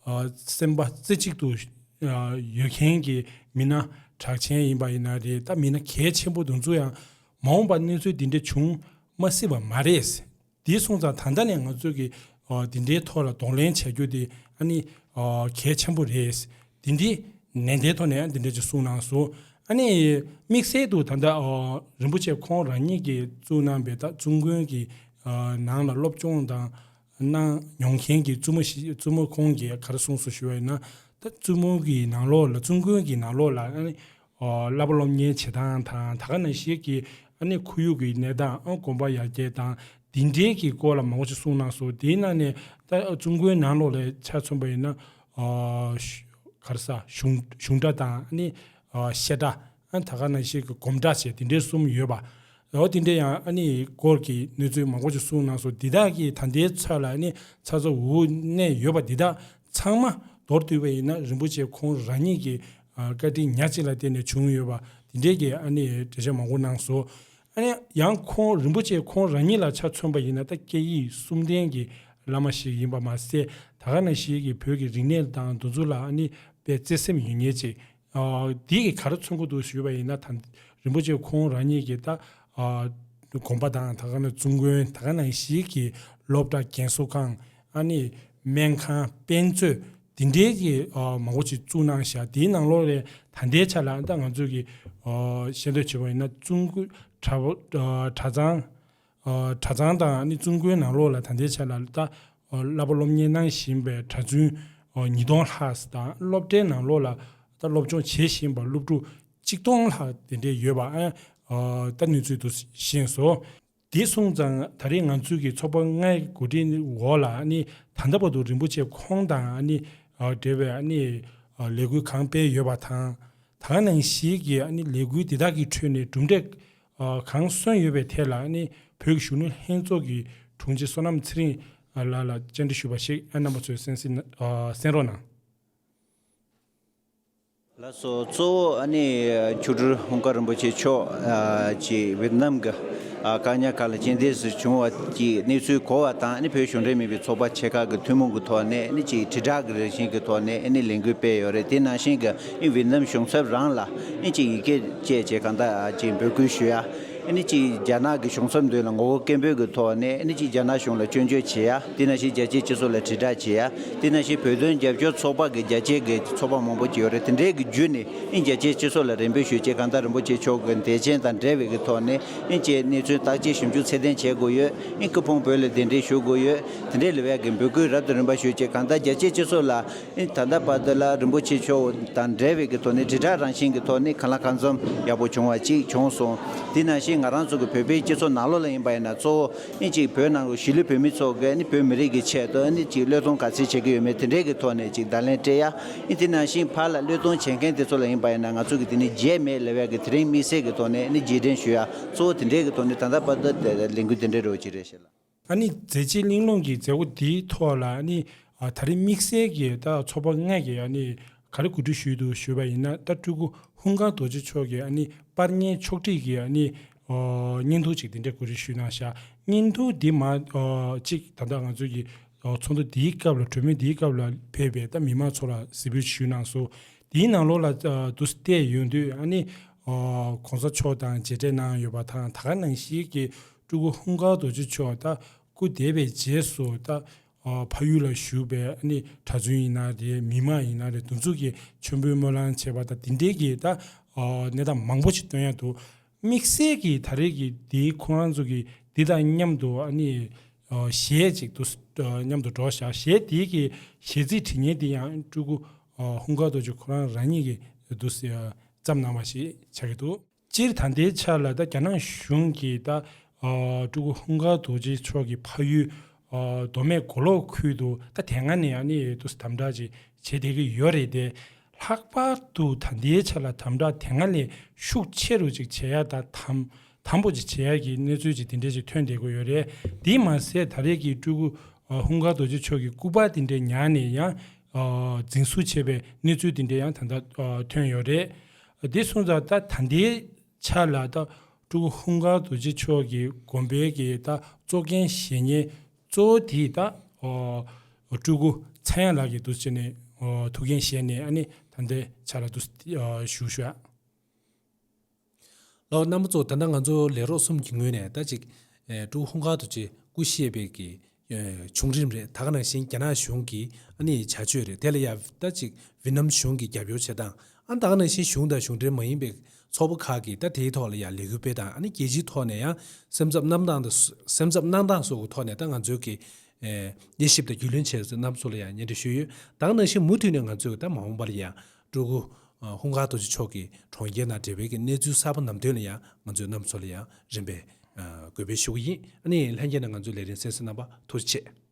ཨ། སེམས་པ་རྩེ་གཅིག་ཏུ། ཨ། ཡོད་མཁན་གྱི་མི་སྣ་གྲགས་ཅན་ཡིན་པ་ཡིན་ན་རེད། ད་མི་སྣ་གལ་ཆེན་པོ་དེ་ཚོ་ཡང་མ་འོངས་པ་གནས་ཚུལ་འདི་འདྲ་བྱུང་མ་སྲིད་པ་མ་རེད། དེ་སོང་ཙང་ད་ལྟ་ནས་ང་ཚོས་ཀྱི། ཨ། དེ་འདྲའི་ཐོག་ལ་གདོང་ལེན་བྱ་རྒྱུ་དེ་ཨ་ནི། ཨ། གལ་ཆེན་པོ་རེད། དེ་འདྲའི་ནན་ཏན་ཐོག་ནས་དེ་འདྲ་ཅིག་གསུངས་གནང་སོང་། ཨ་ནི་དམིགས་བསལ་དུ་ད་ལྟ། ཨ། རིན་པོ་ཆེ་ཁོང་རང་ཉིད་ཀྱིས་བཙུགས་གནང་པའི་ད་བཙུན་དགོན་གྱི། ཨ། ནང་ལ་སློབ་སྦྱོང་དང་གནང་མྱོང་མཁན་གྱི་བཙུན་མོ་ཞིག་བཙུན་མོ་ཁོང་གིས་ག་རེ་གསུངས་སོང་ཞུ་བ་ཡིན་ན། ད་བཙུན་མོ་གི་ནང་ལོགས་ལ། བཙུན་དགོན་གྱི་ནང་ལོགས་ལ་ཨ་ནི། ཨ། བསླབ་པ་སློབ་གཉེར་བྱེད་སྟངས་དང་། ད་ག་ནང་བཞིན་གྱི་ཨ་ནི་ཁོར་ཡུག་གི་གནས་སྟངས། ཨ། གོམ་པ་ཡར་རྒྱས་དང་དེ་འདྲའི་གི་སྐོར་ལ་མང་པོ་ཞིག་གསུངས་གནང་སོང་། དེའི་ནང་ནས་ད་བཙུན་དགོན་ནང་ལོགས་ལ་ཆ་མཚོན་པ་ཡིན་ན། ཨ། ག་རེ་ཟ། གཞུང་གཞུང་སྒྲ་དང་། ཨ་ནི། ཨ། བཤད་གྲྭ། ཨ། ད་ག་ནང་བཞིན་གྱི་སྒོམ་གྲྭ་བཅས་དེ་འདྲའི་གསུམ་ཡོད་པ། འོ། དེ་འདྲའི་ཡང་ཨ་ནི་སྐོར་གྱི་གནས་ཚུལ་མང་པོ་ཞིག་གསུངས་གནང་སོང་། འདི་དག་གིས་ད་ལྟའི་ཆ་ལ་ཨ་ནི་ཚ་ཚ་འུར་འུར་གནས་ཡོད་པ་འདི་དག་ཚང་མ་མདོར་བསྡུས་པ་ཡིན་ན་རིན་པོ་ཆེ་ཁོང་རང་ཉིད་ཀྱི། ཨ་བཀའ་དྲིན་ཉག་གཅིག་ལ་བརྟེན་ནས་བྱུང་ཡོད་པ་དེ་འདྲའི་གི་ཨ་ནི་འགྲེལ་བཤད་མང་པོ་གནང་སོང་། ཨ་ནི་ཡང་ཁོང་རིན་པོ་ཆེ་ཁོང་རང་ཉིད་ལ་ཆ་མཚོན་པ་ཡིན་ན་ད་སྐད་ཡིག་གསུམ་ལྡན་གྱི་བླ་མ་ཞིག་ཡིན་པ་མ་ཟད། ད་ག་ནང་བཞིན་གྱི་བོད་ཀྱི་རིག་གནས་དང་འདི་ཚོ་ལ་ཨ་ནི་དཔེ་བརྩེ་སེམས་ཡོད་མཁན་ཅིག་ཨ་འདི་གིས་ག་རེ་མཚོན་གྱི་འདུག་ཞུས་པ་ཡིན་ན། ད་རིན་པོ་ཆེ་ཁོང་རང་ཉིད་ཀྱིས་ད་ཨ་དགོན་པ་དང་ད་ག་ནང་བཙུན་དགོན་ད་ག་ནང་བཞིན་གྱི་སློབ་གྲྭ་རྒན་གསོ་ཁང་ཨ་ནི་སྨན་ཁང་དཔེ་མཛོད་འདི་འདྲའི་གི་ཨ་མང་པོ་ཅིག་བཙུགས་གནང་བཞག་དེའི་ནང་ལོགས་ལ་ད་ལྟའི་ཆ་ལ་ད་ང་ཚོ་གི་ཨ་ཤེས་འདོད་བྱས་པ་ཡིན་ན་བཙུན་དགོན་གྲྭ་པ་ཨ་གྲྭ་ཚང་ཨ་གྲྭ་ཚང་དང་ཨ་ནི་བཙུན་དགོན་ནང་ལོགས་ལ་ད་ལྟའི་ཆ་ལ་ད་ཨ་བསླབ་པ་སློབ་གཉེར་གནང་བཞིན་པའི་གྲྭ་བཙུན་ཨ་ཉིས་སྟོང་ལྷག་དང་སློབ་གྲྭའི་ནང་ལོགས་ལ་ད་སློབ་སྦྱོང་བྱེད་བཞིན་པ་སློབ་ཕྲུག་གཅིག་སྟོང་ལྷག་དེ་འདྲས་ཡོད་པ་ཨ་ཨ་ད་གནས་ཚུལ་དུ་ཤེས་སོང་། དེ་སོང་ཙང་ད་རེས་ང་ཚོའི་གི་ཚོགས་པ་ལྔའི་འགོ་ཁྲིད་འོག་ལ་ཨ་ནི་ད་ལྟ་བར་དུ་རིན་པོ་ཆེ་ཁོང་དང་ཨ་ནི་ཨ་འབྲེལ་བའི་ཨ་ནི་ཨ་ལས་འགུལ་གང་སྤེལ་ཡོད་པ་དང་། ད་ག་ནང་བཞིན་གྱི་ཨ་ནི་ལས་འགུལ་འདི་དག་གི་ཁྲོད་ནས་གྲུབ་འབྲས་ཨ་གང་སོན་ཡོད་པའི་ཐད་ལ་ཨ་ནི་བོད་ཀྱི་གཞོན་ནུ་ལྷན་ཚོགས་ཀྱི་དྲུང་ཆེ་བསོད་ནམས་ཚེ་རིང་ལགས་ལ་བཅར་འདྲི་ཞུས་པ་ཞིག་ཨ་རྣམ་པ་ཚོས་གསན་གཟིགས་གནང་ཨ་གསན་རོགས་གནང་། ལགས་སོ། གཙོ་བོ་ཨ་ནི་མཆོག་སྤྲུལ་ཧཱུྃ་ཀར་རིན་པོ་ཆེ་མཆོག་ཨ་ཅིག་ཝེད་ནམ་གྱི་ཨ་བཀག་ཉར་ཁང་ལ་རྐྱེན་འདས་སུ་བྱུང་བ་གྱི་གནས་ཚུལ་གོ་བ་དང་ཨ་ནི་བོད་གཞུང་འབྲེལ་མིན་པའི་ཚོགས་པ་ཆེ་ཁག་གི་ཐུན་མོང་གི་ཐོག་ནས་ཨ་ནི་ཅིག་དྲིལ་བསྒྲགས་ཀྱི་རང་བཞིན་གྱི་ཐོག་ནས་ཨ་ནི་ལས་འགུལ་སྤེལ་ཡོད་རེད། དེ་ནང་བཞིན་གྱི་ཨ་ཝེད་ནམ་གཞུང་ཚབ་རང་ལ་ཨ་ཅིག་ཡི་གེ་བཅས་བྱས་གང་ལྟར་ཅིག་འབོད་སྐུལ་ཞུ་ཡ། ཨ་ནི་ཅིག་རྒྱ་ནག་གི་གཞུང་ཚབ་མདུན་ལ་ངོ་རྒོལ་སྐད་འབོད་ཀྱི་ཐོག་ནས་ཨ་ནི་ཅིག་རྒྱ་ནག་གཞུང་ལ་སྐྱོན་བརྗོད་བྱེད་ཡ། དེ་ནང་བཞིན་རྒྱ་ཆེའི་སྤྱི་ཚོགས་ལ་དྲིལ་བསྒྲགས་བྱེད་ཡ། དེ་ནང་བཞིན་བོད་དོན་རྒྱབ་སྐྱོར་ཚོགས་པ་གི་རྒྱ་ཆེ་གི་ཚོགས་པ་མང་པོ་ཅིག་ཡོད་རེད། དེ་འདྲའི་གི་བརྒྱུད་ནས་ཨ་ནི་རྒྱ་ཆེའི་སྤྱི་ཚོགས་ལ་རེ་འབོད་ཞུ་ཆེད་གང་ལྟར་རིན་པོ་ཆེ་མཆོག་གི་འདས་རྐྱེན་དང་འབྲེལ་བའི་གི་ཐོག་ནས་ཨ་ནི་ཅིག་གནས་ཚུལ་བརྟག་དཔྱད་ཞིབ་འཇུག་ཚད་ལྡན་བྱེད་དགོས་ཡོད། ཨ་ནི་སྐུ་ཕུང་བོད་ལ་གདན་འདྲེན་ཞུ་དགོས་ཡོད། དེ་འདྲའི་ལུས་པའི་གི་འབོད་སྐུལ་རབ་དང་རིམ་པ་ཞུ་ཆེད་གང་ལྟར་རྒྱ་ཆེའི་སྤྱི་ཚོགས་ལ་ཨ་ནི་ད་ལྟ་བར་དུ་ལ་རིན་པོ་ཆེ་མཆོག་དང་འབྲེལ་བའི་གི་ཐོག་ནས་དྲིལ་བསྒྲགས་རང་བཞིན་གྱི་ཐོག་ནས་གང་ལ་གང་འཚམ་ཡག་པོ་བྱུང་བ་ཅིག་བྱུང་སོང་། དེ་ནང་བཞིན་ང་རང་ཚོ་གི་བོད་པའི་སྤྱི་ཚོགས་ནང་ལོགས་ལ་ཡིན་པ་ཡིན་ན་གཙོ་བོ་ཨ་ནི་ཅིག་བོད་ནང་གི་གཞིས་ལུས་བོད་མི་ཚོ་གི་ཨ་ནི་བོད་མི་རིགས་ཀྱི་ཆེད་དུ་ཨ་ནི་ཅིག་བློས་གཏོང་ག་ཚད་བྱེད་ཀྱི་ཡོད་མེད་དེ་འདྲའི་གི་ཐོག་ནས་ཅིག་བརྡ་ལན་སྤྲད་ཡ། ཨ་ནི་དེ་ནང་བཞིན་ཕར་ལ་བློས་གཏོང་བྱེད་མཁན་དེ་ཚོ་ལ་ཡིན་པ་ཡིན་ན་ང་ཚོ་གི་དེ་ནི་བརྗེད་མེད་ལབ་ཡ་གི་དེ་རིང་དམིགས་བསལ་གི་ཐོག་ནས་ཨ་ནི་རྗེས་དྲན་ཞུ་ཡ་གཙོ་བོ་དེ་འདྲའི་གི་ཐོག་ནས་ད་ལྟ་བར་དུ་ལས་འགུལ་དེ་འདྲའི་རོགས་ཅིག་རེད་ཤག་ལགས། ཨ་ནི་མཛད་རྗེས་གླེང་སློང་གི་མཛད་སྒོ་འདིའི་ཐོག་ལ་ཨ་ནི་ཨ་ད་རེས་དམིགས་བསལ་གྱི་ད་ཚོགས་པ་ལྔ་གིས་ཨ་ནི་ག་རེ་གོ་སྒྲིག་ཞུས་འདུག་ཞུས་པ་ཡིན་ན། ད་སྤྲུལ་སྐུ་ཧཱུྃ་ཀར་རྡོ་རྗེ་མཆོག་གིས་ཨ་ནི་པར་བརྙན་ཕྱོགས་སྒྲིག་གི་ཨ་ནི་ཨོ་བརྙན་ཐུང་ཅིག་དེ་འདྲ་གོ་སྒྲིག་ཞུས་གནང་ཤག་བརྙན་ཐུང་འདི་མ་ཨོ་གཅིག་ད་ལྟ་ང་ཚོ་གི་ཨོ་ཚོགས་འདུ་འདིའི་སྐབས་ལ་གྲོས་མོལ་འདིའི་སྐབས་ལ་ཕེབས་པའི་ད་མི་མང་ཚོ་ལ་གཟིགས་འབུལ་ཞུས་གནང་སོང་། དེའི་ནང་ལོགས་ལ་ཨ་འདུག་སེ་བལྟས་ཡོང་དུས་ཨ་ནི་ཨོ་གོང་ས་མཆོག་དང་མཇལ་འཕྲད་གནང་ཡོད་པ་དང་། ད་ག་ནང་བཞིན་གྱི་སྤྲུལ་སྐུ་ཧཱུྃ་ཀར་རྡོ་རྗེ་མཆོག་ད་སྐུ་འདས་པའི་རྗེས་སུ་ད་ཨ་ཕ་ཡུལ་ལ་བཞུགས་པའི་ཨ་ནི་གྲྭ་བཙུན་ཡིན་ན་རེད། མི་མང་ཡིན་ན་རེད། འདི་ཚོ་གིས་མཆོད་འབུལ་སྨོན་ལམ་བྱས་པ་དང་། འདི་འདྲའི་གི་ད་ཨ་གནས་སྟངས་མང་པོ་ཞིག་སྟོན་ཡ་འདུག་དམིགས་བསལ་གྱི་ད་རེས་ཀྱི་འདི་ཁོང་རང་ཚོ་གི་འདི་དང་མཉམ་དུ་ཨ་ནི་ཨ་གཞས་ཅིག་ཏུ་ཨ་མཉམ་དུ་སྒྲོག་བཞག་གཞས་དེའི་གི་གཞས་ཚིག་བྲིས་མཁན་དེ་ཡང་སྤྲུལ་སྐུ་ཨ་ཧཱུྃ་ཀར་རྡོ་རྗེ་ཁོ་རང་རང་ཉིད་ཀྱིས་འདུག་སེ་ཨ་བརྩམས་གནང་བ་ཞིག་ཆགས་ཀྱི་འདུག་སྤྱིར་ད་ལྟའི་ཆ་ལ་ད་རྒྱ་ནག་གཞུང་གིས་ད་ཨ་སྤྲུལ་སྐུ་ཧཱུྃ་ཀར་རྡོ་རྗེ་མཆོག་གི་ཕ་ཡུལ་ཨ་མདོ་སྨད་མགོ་ལོག་ཁུལ་དུ་ད་དེ་སྔ་ནས་ཨ་ནི་འདུག་སེ་དམ་དྲག་ཅིག་བྱེད་བསྡད་ཀྱི་ཡོད་རེད་དེ། ལྷག་པར་དུ་ད་ལྟའི་ཆ་ལ་དམ་དྲག་དེ་སྔ་ལས་ཤུགས་ཆེ་རུ་ཅིག་བྱེད་ཡ་དང་དམ་དམ་པོ་ཅིག་བྱེད་ཡ་གི་གནས་ཚུལ་ཅིག་དེ་འདྲ་ཅིག་ཐོན་བསྡད་ཀྱི་ཡོད་རེད། དེས་མ་ཟད་ད་རེས་ཀྱི་སྤྲུལ་སྐུ་ཨ་ཧཱུྃ་ཀར་རྡོ་རྗེ་མཆོག་གི་སྐུ་པར་དེ་འདྲ་ཉར་ནས་ཡང་ཨ་འཛིན་བཟུང་བྱས་པའི་གནས་ཚུལ་དེ་འདྲ་ཡང་ད་ལྟ་ཨ་ཐོན་ཡོད་རེད། དེ་སོང་ཙང་ད་ད་ལྟའི་ཆ་ལ་ད་སྤྲུལ་སྐུ་ཧཱུྃ་ཀར་རྡོ་རྗེ་མཆོག་གི་དགོན་པའི་གི་ད་གཙོ་འགན་བཞེས་མཁན་གཙོ་བོ་དེ་ད་ཨོ་སྤྲུལ་སྐུ་ཚངས་དབྱངས་ལགས་ཀྱིས་འདུག་སེ་བྱས་ནས་ཨོ་ཐུགས་འགན་བཞེས་ནས་ཨ་ནི་ད་ལྟའི་ཆ་ལ་འདུག་སེ་ཨོ་ཞུ་ཞུ་ཨ། ལགས་རྣམ་པ་ཚོ། ད་ལྟ་ང་ཚོ་ལས་རོགས་གསུམ་གྱི་ངོས་ནས་ད་ཅིག་ཨེ་སྤྲུལ་སྐུ་ཧཱུྃ་ཀར་རྡོ་རྗེ་སྐུ་གཤེགས་པའི་གི་ཨེ་བྱུང་རིམ་རེད། ད་ག་ནང་བཞིན་རྒྱ་ནག་གཞུང་གི་ཨ་ནི་བྱ་སྤྱོད་རེད། དེ་ལ་ཡང་ད་ཅིག་ཝེ་ནམ་གཞུང་གི་རྒྱབ་སྐྱོར་བྱེད་སྟངས། ཨ་ད་ག་ནང་བཞིན་གཞུང་དང་གཞུང་འབྲེལ་མ་ཡིན་པའི་ཚོགས་པ་ཁག་གིས་ད་དེའི་ཐོག་ལ་ཡང་ལས་འགུལ་སྤེལ་སྟངས། ཨ་ནི་རྒྱལ་སྤྱིའི་ཐོག་ནས་ཡང་སེམས་འཚབ་གནང་སྟངས་དང་། སེམས་འཚབ་གནང་སྟངས་སོགས་ཀྱི་ཐོག་ནས་ད་ང་ཚོའི་གི་ཨེ་དབྱེ་ཞིབ་དང་རྒྱུས་ལོན་བྱས་ཚུལ་རྣམ་པ་ཚོ་ལ་ཡང་སྙན་སྒྲོན་ཞུས་ཡོད། ད་ག་ནང་བཞིན་མུ་མཐུད་ནས་ང་ཚོས་ད་མ་འོངས་པ་ལ་ཡང་སྤྲུལ་སྐུ་ཨ་ཧཱུྃ་ཀར་རྡོ་རྗེ་མཆོག་གི་གྲོངས་རྒྱལ་དང་འབྲེལ་བའི་གི་གནས་ཚུལ་གསར་པ་ནམ་ཐོན་ལ་ཡང་ང་ཚོས་རྣམ་པ་ཚོ་ལ་ཡང་རིམ་པས་ཨ་འགོད་སྤེལ་ཞུ་གི་ཡིན། ཨ་ནི་ལྷན་རྒྱས་ནས་ང་ཚོའི་ལས་རིམ་གསན་གཟིགས་གནང་བར་ཐུགས་རྗེ་ཆེ།